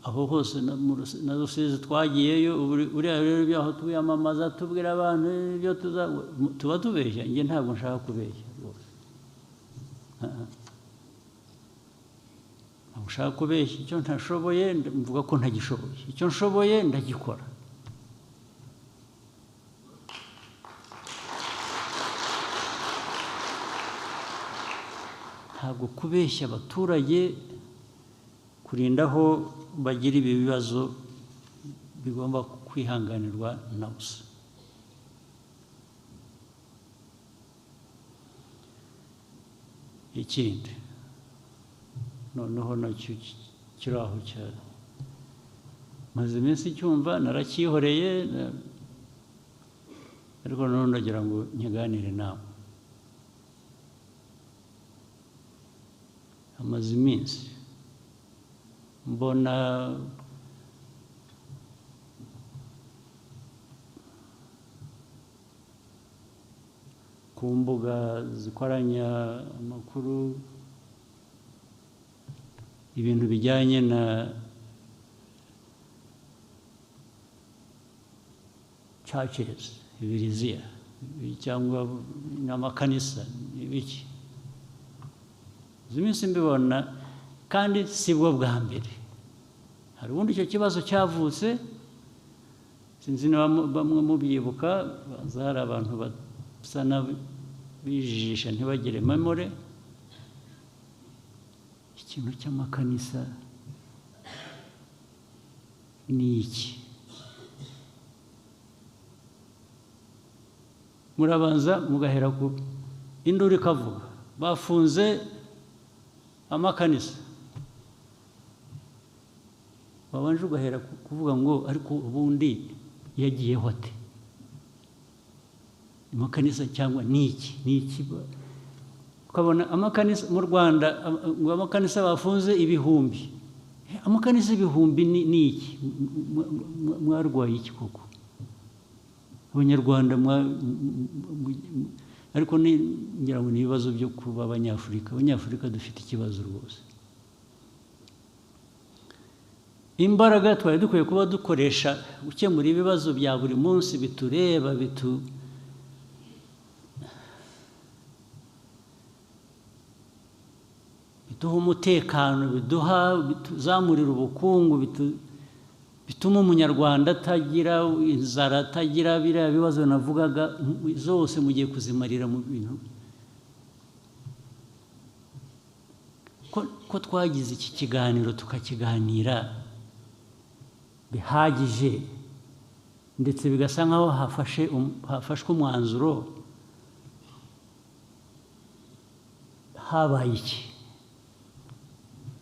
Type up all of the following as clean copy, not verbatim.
Aho hose na Rusizi twagiyeyo, uriya rero ibyaho twiyamamaza tubwira abantu ibyo tuba tubeshya. Njye ntabwo nshaka kubeshya rwose, ntabwo nshaka kubeshya. Icyo ntashoboye mvuga ko ntagishoboye, icyo nshoboye ndagikora. Ntabwo kubeshya abaturage kurindaho bagira ibi bibazo bigomba kwihanganirwa na busa. Ikindi noneho nacyo kiri aho cyane, maze iminsi cyumva naracyihoreye, ariko noneho ndagira ngo nkiganire nawe. Amaze iminsi mbona ku mbuga zikoranya amakuru ibintu bijyanye na churches, ibiriziya cyangwa n'amakanisa n'ibiki. Izi minsi mbibona, kandi si bwo bwa mbere. Hari ubundi icyo kibazo cyavutse, sinzi niba bamwe mubyibuka, hari abantu basa n'abijijisha ntibagire memore. Ikintu cy'amakanisa ni iki? Murabanza mugahera ku induru ikavuga bafunze amakanisa, wabanje ugahera kuvuga ngo ariko ubundi yagiyeho ate amakanisa, cyangwa niki niki? Ukabona amakanisa mu Rwanda, ngo amakanisa bafunze ibihumbi, amakanisa ibihumbi ni iki? Mwarwaye iki koko Abanyarwanda? Ariko ngira ngo ni ibibazo byo kuba Abanyafurika. Abanyafurika dufite ikibazo rwose. Imbaraga twari dukwiye kuba dukoresha gukemura ibibazo bya buri munsi bitureba, biduha umutekano, biduha bituzamurira ubukungu, bituma Umunyarwanda atagira inzara, atagira biriya bibazo navugaga zose, mugiye kuzimarira mu bintu. Ko twagize iki kiganiro tukakiganira bihagije, ndetse bigasa nkaho hafashwe umwanzuro, habaye iki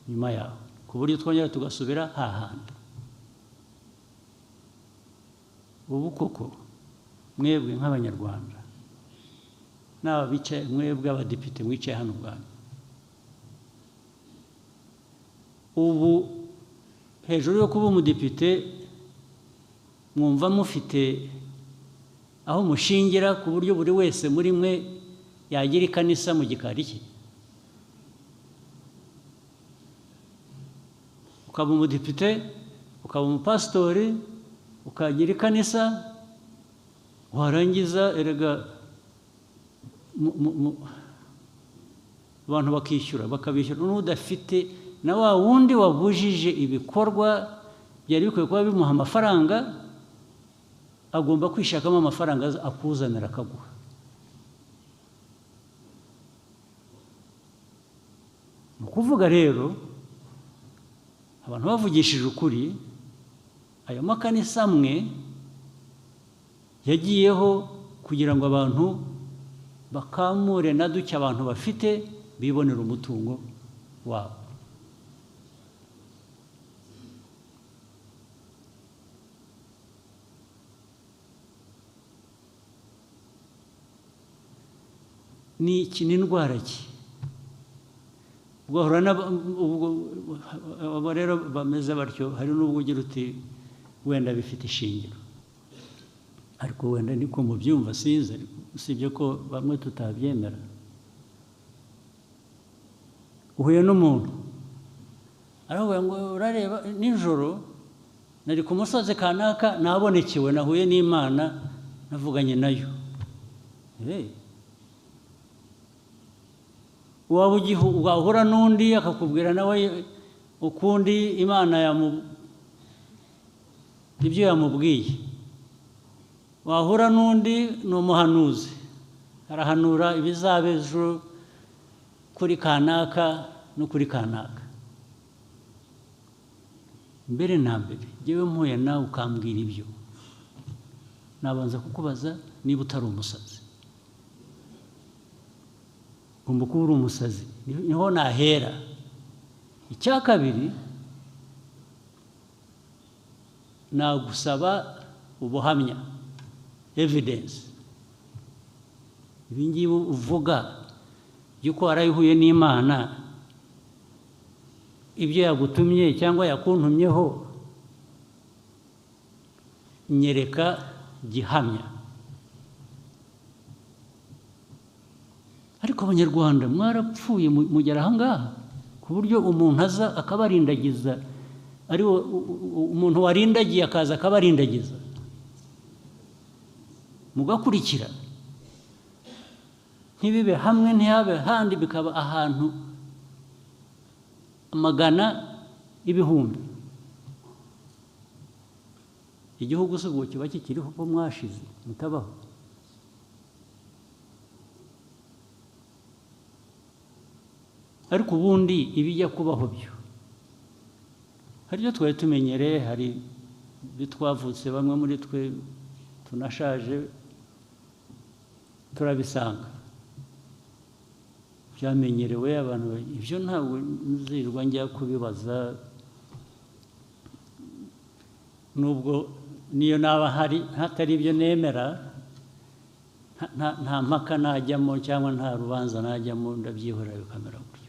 nyuma yaho ku buryo twongera tugasubira hahandi? Ubu koko mwebwe nk'Abanyarwanda n'aba bicaye, mwebwe abadepite mwicaye hano ubwanyu, ubu hejuru yo kuba umudepite mwumva mufite aho mushingira ku buryo buri wese muri mwe yagira ikanisa mu gikari cye? Ukaba umudepite, ukaba umupasitori, ukagira ikanisa, warangiza erega abantu bakishyura, bakabishyura n'udafite, na wa wundi wabujije ibikorwa byari bikwiye kuba bimuha amafaranga, agomba kwishakamo amafaranga akuzanira akaguha. Ni ukuvuga rero abantu bavugishije ukuri, ayo makanisa amwe yagiyeho kugira ngo abantu bakamure na duke abantu bafite, bibonera umutungo wabo. Ni iki? Ni indwara ki? Ugahura abo rero bameze batyo, hari n'ubwo ugira uti wenda bifite ishingiro, ariko wenda niko mubyumva, sinzi, usibye ko bamwe tutabyemera. Uhuye n'umuntu Aravuga ngo urareba nijoro nari ku musozi kanaka, nabonekewe, nahuye n'Imana, navuganye nayo. Waba wahura n'undi akakubwira nawe ukundi Imana ibyo yamubwiye. Wahura n'undi ni umuhanuzi, arahanura ibizaba ejo kuri kanaka no kuri kanaka. Mbere na mbere njyewe mpuye nawe ukambwira ibyo, nabanza kukubaza niba utari umusazi. Ugomba kuba uri umusazi, niho nahera. Icya kabiri, nagusaba ubuhamya, evidence. Ibi ngibi uvuga by'uko warayihuye n'Imana, ibyo yagutumye cyangwa yakuntumyeho, nyereka gihamya. Ariko Abanyarwanda mwarapfuye mugera aha ngaha ku buryo umuntu aza akabarindagiza, ari umuntu warindagiye akaza akabarindagiza mugakurikira, ntibibe hamwe ntihabe handi, bikaba ahantu amagana ibihumbi. Igihugu se ubwo kiba kikiriho ko mwashize mutabaho? Ariko ubundi ibijya kubaho byo hari ibyo twari tumenyereye, hari ibyo twavutse, bamwe muri twe tunashaje turabisanga byamenyerewe abantu. Ibyo ntabwo nzirwa njya kubibaza, nubwo niyo naba hari hatari ibyo nemera, nta mpaka najyamo cyangwa nta rubanza najyamo, ndabyihorera bikamera gutyo.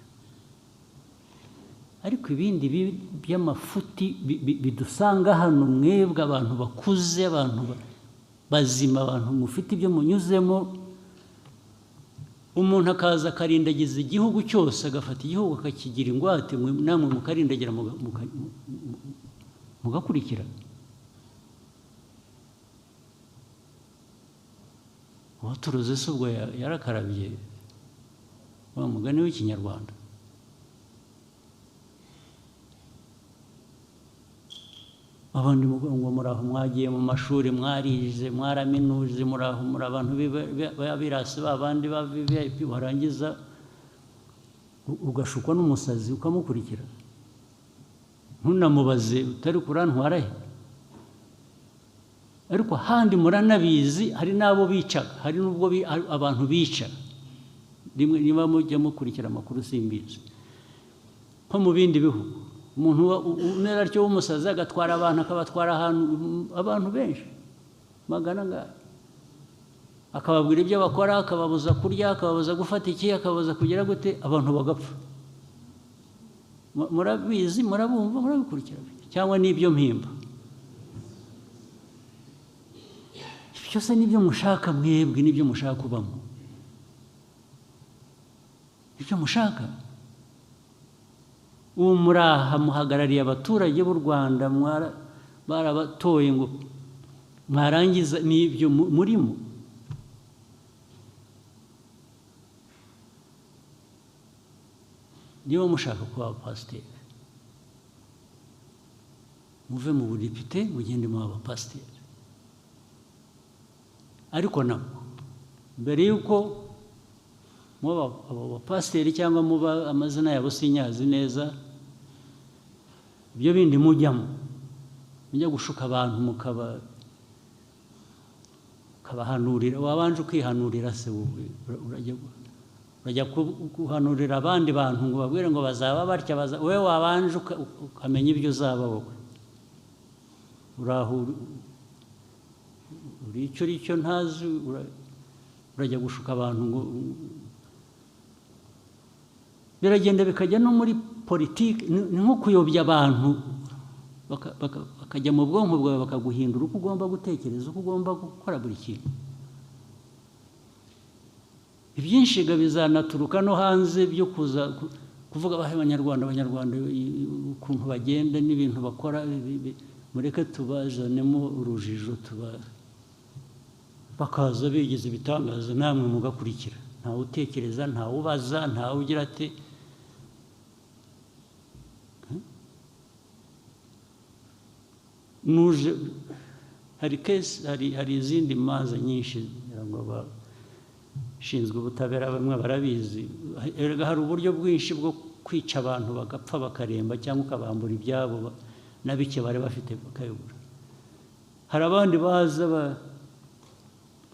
Ariko ibindi by'amafuti bidusanga hano, mwebwe abantu bakuze, abantu bazima, abantu mufite ibyo munyuzemo, umuntu akaza akarindagiza igihugu cyose, agafata igihugu akakigira ingwate, namwe mukarindagira mugakurikira. Uwaturuze se ubwo yarakarabye wa mugani w'Ikinyarwanda? Abandi ngo muraho mwagiye mu mashuri, mwarize, mwaraminuje, muraho muri abantu b'abirasi babandi ba VIP, warangiza ugashukwa n'umusazi ukamukurikira, ntunamubaze utari kurantwara he. Ariko handi muranabizi, hari n'abo bicaga, hari n'ubwo abantu bica rimwe, niba mujya mukurikira amakuru simbizi, nko mu bindi bihugu umuntu umera atyo w'umusazi agatwara abantu, akabatwara ahantu abantu benshi magana angahe, akababwira ibyo bakora, akababuza kurya, akababuza gufata iki, akababuza kugira gute, abantu bagapfa. Murabizi, murabumva, murabikurikira, cyangwa n'ibyo mpimba byose n'ibyo mushaka mwebwe, n'ibyo mushaka kubamo, ibyo mushaka. Ubu muraha muhagarariye abaturage b'u Rwanda, barabatoye ngo mwarangiza n'ibyo murimo. Niba mushaka kuba abapasiteri, muve mu budepite mugende muba abapasiteri. Ariko nabwo mbere y'uko muba abo bapasiteri cyangwa muba amazina yabo sinyazi neza, ibyo bindi mujyamo, mujya gushuka abantu mukabahanurira, wabanje ukihanurira se wowe, urajya guhanurira abandi bantu ngo babwire ngo bazaba batya, wowe wabanje ukamenya ibyo uzaba wowe. Uraho uri icyo uri cyo ntazi, urajya gushuka abantu ngo biragenda bikajya no muri politiki, ni nko kuyobya abantu bakajya mu bwonko bwawe, bakaguhindura uko ugomba gutekereza, uko ugomba gukora buri kintu. Ibyinshi bizanaturuka no hanze byo kuza Kuvuga abahe abanyarwanda ukuntu bagenda n'ibintu bakora, mureke tubazanemo urujijo, bakaza bigize ibitangaza namwe mugakurikira. Ntawe utekereza, ntawe ubaza, ntawe ugira ati nuje. Hari case, hari izindi manza nyinshi ngo abashinzwe ubutabera bamwe barabizi. Hari uburyo bwinshi bwo kwica abantu bagapfa bakaremba, cyangwa ukabambura ibyabo na bike bari bafite bakayobora. Hari abandi baza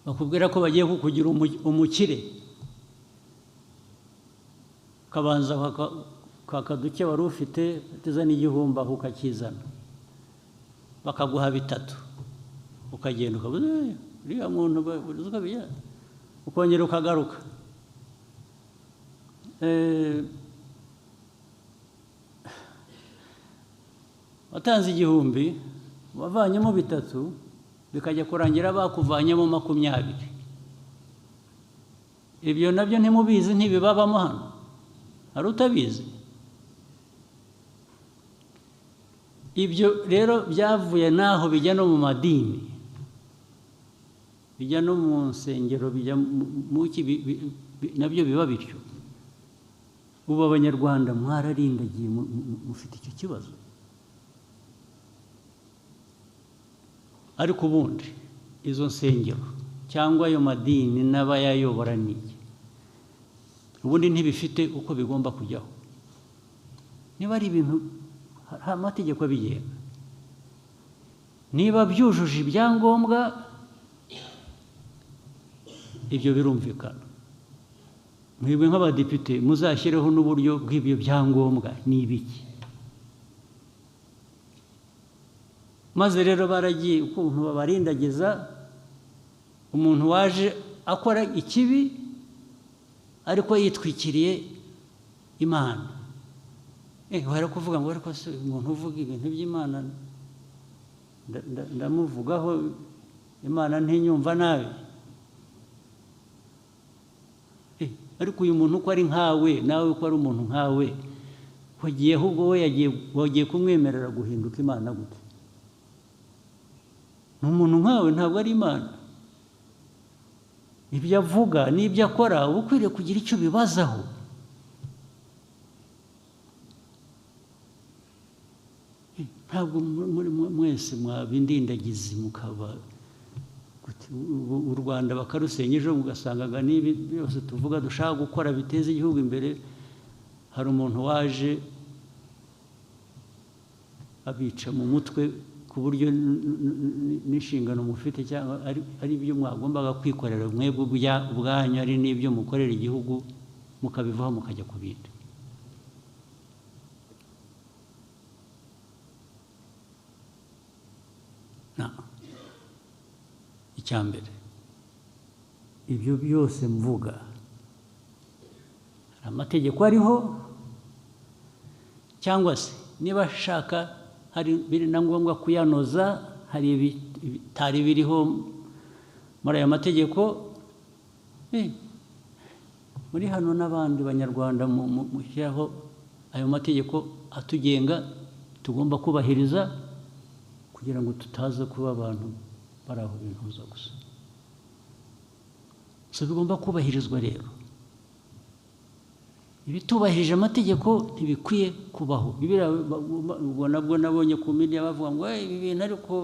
bakubwira ko bagiye kukugira umukire, ukabanza kwaka duke wari ufite, utizana igihumbi aho ukakizana, bakaguha bitatu, ukagenda ukabuza uriya muntu ukongera ukagaruka. Watanze igihumbi, wavanyemo bitatu, bikajya kurangira bakuvanyemo 20. Ibyo nabyo ntimubizi, ntibibabamo hano. Hari utabizi? Ibyo rero byavuye naho bijya no mu madini, bijya no mu nsengero, bijya mu nabyo biba bityo. Ubu abanyarwanda mwararindagiye, mufite icyo kibazo. Ariko ubundi izo nsengero cyangwa ayo madini n'abayayobora niye, ubundi ntibifite uko bigomba kujyaho. Niba ari ibintu hari amategeko abigenga, niba byujuje ibyangombwa ibyo birumvikana. Mwebwe nk'abadepite muzashyireho n'uburyo bw'ibyo byangombwa ni ibiki. Maze rero baragiye ukuntu babarindagiza umuntu waje akora ikibi ariko yitwikiriye Imana. Wari kuvuga ngo ariko se umuntu uvuga ibintu by'Imana ndamuvugaho, Imana ntinyumva nabi. Ariko uyu muntu uko ari nkawe, nawe uko ari umuntu nkawe, wagiye ahubwo we wagiye kumwemerera guhinduka Imana gute? Ni umuntu nkawe, ntabwo ari Imana. Ibyo avuga n'ibyo akora uba ukwiriye kugira icyo ubibazaho. Ntabwo muri mwese mwabindindagizi mukaba u Rwanda bakarusenya ejo mugasangaga n'ibi byose tuvuga dushaka gukora biteze igihugu imbere. Hari umuntu waje abica mu mutwe ku buryo n'inshingano mufite cyangwa ari ibyo mwagombaga kwikorera mwebwe ubwanyu, ari n'ibyo mukorera igihugu, mukabivaho mukajya ku bindi. Icya mbere, ibyo byose mvuga hari amategeko ariho, cyangwa se niba ashaka hari biri na ngombwa kuyanoza, hari ibitari biriho muri aya mategeko. Muri hano n'abandi banyarwanda mushyiraho ayo mategeko atugenga tugomba kubahiriza kugira ngo tutaza kuba abantu bari aho bintuza gusa. So bigomba kubahirizwa rero. Ibitubahirije amategeko ntibikwiye kubaho. Ubwo nabwo nabonye ku media bavuga ngo ibi bintu ariko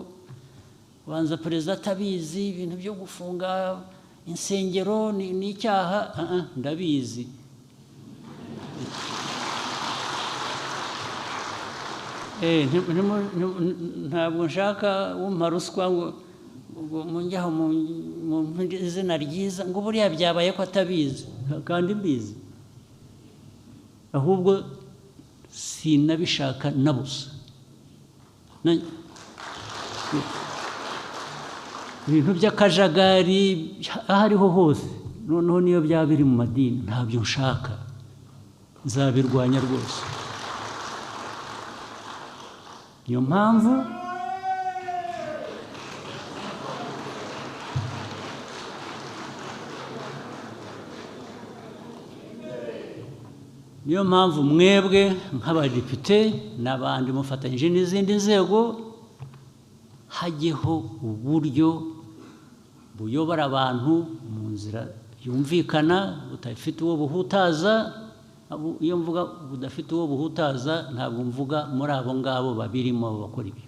banza perezida atabizi, ibintu byo gufunga insengero ni icyaha. Ndabizi. Ntabwo nshaka wumpa ruswa ngo munjyaho mu izina ryiza ngo buriya byabaye ko atabizi, kandi mbizi. Ahubwo sinabishaka na busa. Ibintu by'akajagari aho ariho hose, noneho niyo byaba biri mu madini, ntabyo nshaka, nzabirwanya rwose. Niyo mpamvu Niyo mpamvu mwebwe nk'abadepite n'abandi mufatanyije n'izindi nzego, hajyeho uburyo buyobora abantu mu nzira yumvikana, budafite uwo buhutaza. Iyo mvuga budafite uwo buhutaza, ntabwo mvuga muri abo ngabo babirimo bakora ibyo,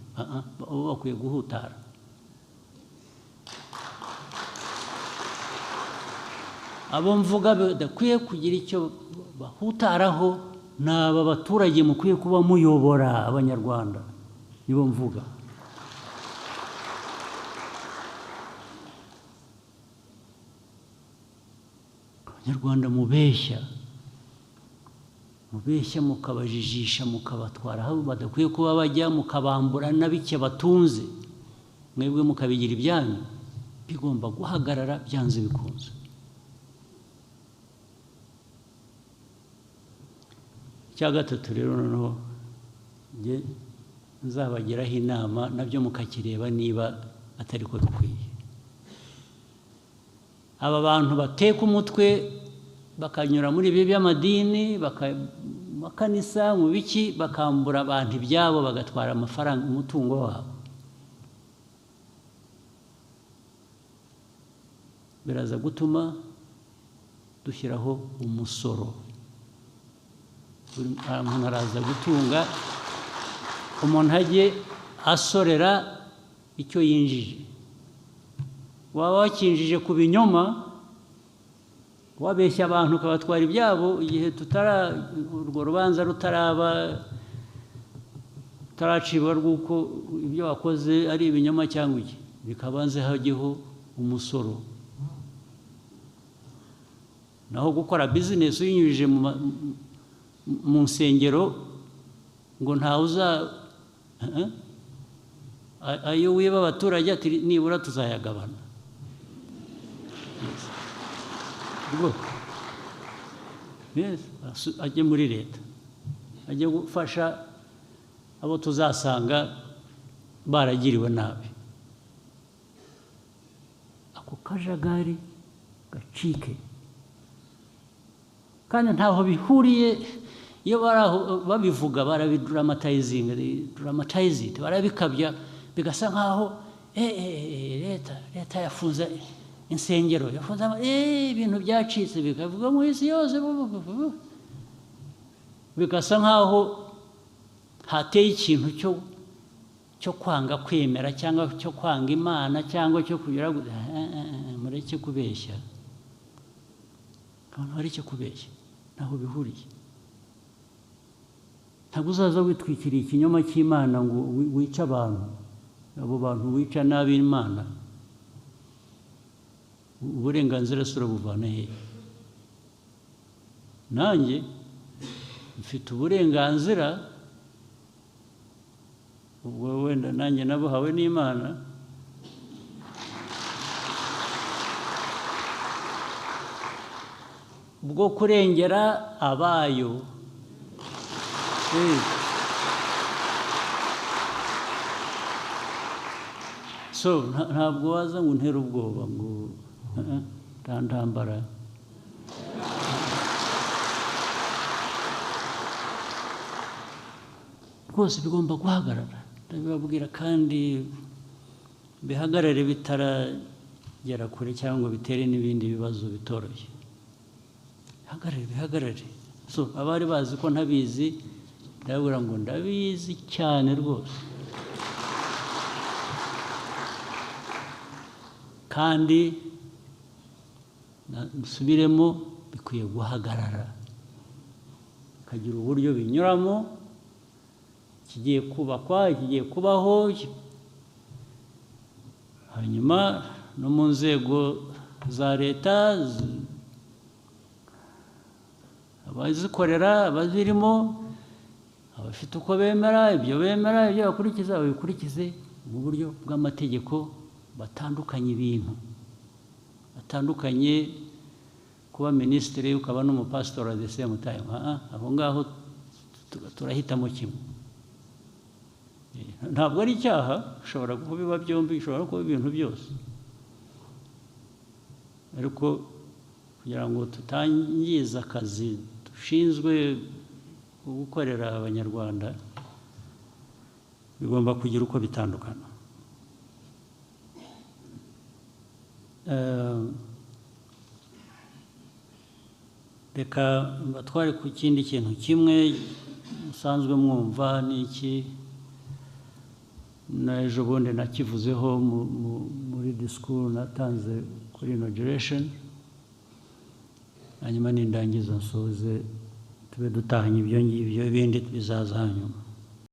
bo bakwiye guhutara. Abo mvuga badakwiye kugira icyo bahutaraho ni aba baturage mukwiye kuba muyobora, Abanyarwanda nibo mvuga. Abanyarwanda mubeshya mukabajijisha, mukabatwara aho badakwiye kuba bajya, mukabambura na bike batunze, mwebwe mukabigira ibyanyu, bigomba guhagarara byanze bikunze. Icya gatatu rero noneho njye nzabagiraho inama, nabyo mukakireba niba atari ko bikwiye. Aba bantu bateka umutwe bakanyura muri ibi by'amadini, makanisa, mu biki, bakambura abantu ibyabo, bagatwara amafaranga, umutungo wabo, biraza gutuma dushyiraho umusoro. Buri muntu araza gutunga, umuntu ajye asorera icyo yinjije. Waba wakinjije ku binyoma, wabeshya abantu ukabatwara ibyabo, igihe urwo rubanza rutaraba, rutaracibwa rw'uko ibyo wakoze ari ibinyoma cyangwa iki, bikabanze hajyeho umusoro. Naho gukora bizinesi uyinyujije mu nsengero ngo ntawe uza ayo wiba abaturage ati nibura tuzayagabana. Ajye muri leta, ajye gufasha abo tuzasanga baragiriwe nabi. Ako kajagari gacike, kandi ntaho bihuriye. Iyo baraho babivuga barabidramatizinga, dramatize it, barabikabya bigasa nkaho leta yafunze insengero, yafunze ibintu byacitse, bikavuga mu isi yose, bigasa nkaho hateye ikintu cyo kwanga kwemera cyangwa cyo kwanga Imana cyangwa cyo kugira. Mureke kubeshya, abantu bareke kubeshya, ntaho bihuriye. Ntabwo uzaza witwikiriye ikinyoma cy'Imana ngo wice abantu, abo bantu wica nabi Imana, uburenganzira se urabuvana hehe? Nanjye mfite uburenganzira, ubwo wenda nanjye nabuhawe n'Imana, bwo kurengera abayo. So ntabwo waza ngo untere ubwoba ngo ntambara. Rwose bigomba guhagarara, ndabibabwira, kandi bihagarare bitaragera kure cyangwa bitere n'ibindi bibazo bitoroshye. Bihagarare, So abari bazi ko ntabizi, ndababwira ngo ndabizi cyane rwose, kandi nsubiremo, bikwiye guhagarara, bikagira uburyo binyuramo, kigiye kubakwa, kigiye kubaho, hanyuma no mu nzego za leta abazikorera, abazirimo, abafite uko bemera, ibyo bemera, ibyo bakurikiza, babikurikize mu buryo bw'amategeko, batandukanye ibintu, batandukanye kuba minisitiri ukaba n'umupasitori at the same time. Aho ngaho turahitamo kimwe. Ntabwo ari icyaha, ushobora kubiba byombi, ushobora kuba ibintu byose, ariko kugira ngo tutangiza akazi mushinzwe gukorera Abanyarwanda bigomba kugira uko bitandukana. Reka mbatware ku kindi kintu kimwe musanzwe mwumva, n'iki n'ejo bundi nakivuzeho muri disikuru natanze kuri inauguration, hanyuma nindangiza nsoze tube dutahanye ibyo ngibyo, ibindi bizaza hanyuma.